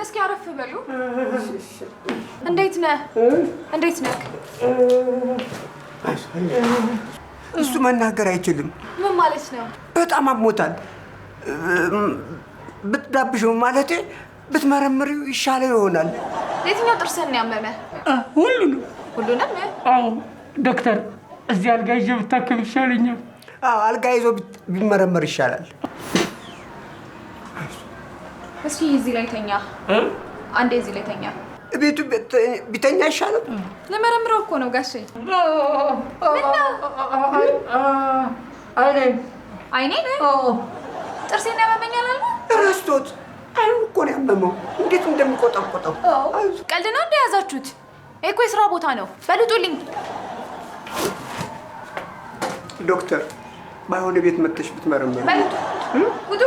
እስኪ አረፍ በሉ። እንዴት ነህ? እንዴት ነህ? እሱ መናገር አይችልም። ምን ማለት ነው? በጣም አሞታል። ብትዳብሽው ማለቴ ብትመረምሪው ይሻለው ይሆናል። የትኛው ጥርስህን ነው ያመመህ? ሁሉንም። ሁሉንም? አዎ ዶክተር፣ እዚህ አልጋ ይዤ ብታከም ይሻለኛል። አዎ አልጋ ይዞ ቢመረመር ይሻላል። እስኪ እዚህ ላይ ተኛ። አንዴ እዚህ ላይ ተኛ። ቤቱ ቢተኛ ይሻላል። ልመረምረው እኮ ነው ጋሼ። ምነው? አይኔን። አይኔን? ጥርሴን ያመመኛል አለ። ረስቶት አይኑ እኮ ነው ያመመው። እንዴት እንደሚቆጠቆጠው። ቀልድ ነው እንደያዛችሁት? ይሄ እኮ የስራ ቦታ ነው። በልጡልኝ። ዶክተር፣ ባይሆን ቤት መተሽ ብትመረምሪ። በልጡ፣ ውጡ።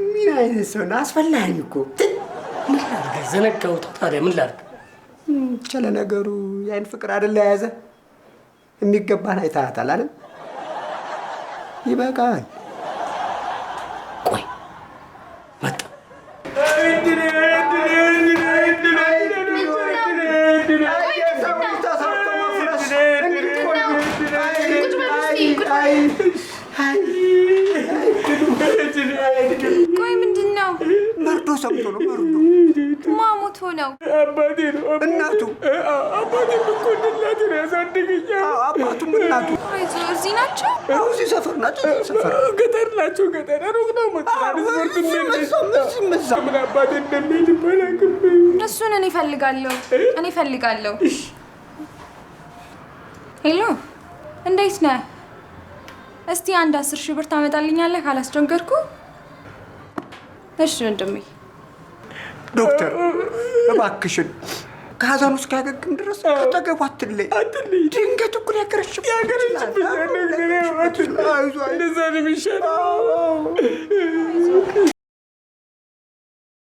ምን አይነት ሰው ነው? አስፈላጊ እኮ። ምን ላድርግ? ዘነጋሁት። ታዲያ ምን ላድርግ? ብቻ ለነገሩ የአይን ፍቅር አይደለ የያዘ። የሚገባህን አይተሃታል አይደል? ይበቃል። ቆይ መጣ። ቆይ ምንድን ነው? መርዶ ሰምቶ ነው መርዶ። ማሞቶ ነው? አባቴ ነው። እናቱ። አባቴ እኮ እንደ እናቴ ነው ያሳደገኝ። አባቱም እናቱ። አይዞህ፣ እዚህ ናቸው? አዎ እዚህ ሰፈር ናቸው። እዚህ ሰፈር ገጠር ናቸው። ገጠር ሩቅ ነው። ትራንስፖርት ምን አባቴ እንደሚሄድ አላውቅም። እሱን እኔ እፈልጋለሁ፣ እኔ እፈልጋለሁ። Hello፣ እንዴት ነህ? እስቲ አንድ 10,000 ብር ታመጣልኛለህ ካላስቸገርኩ? እሺ ወንድሜ። ዶክተር እባክሽን ከሀዘኑ እስኪያገግም ድረስ ከአጠገቡ አትለይ። ድንገት እኮ ሊያገረሽብህ ይችላል። እንደዛ ነው የሚሻለው።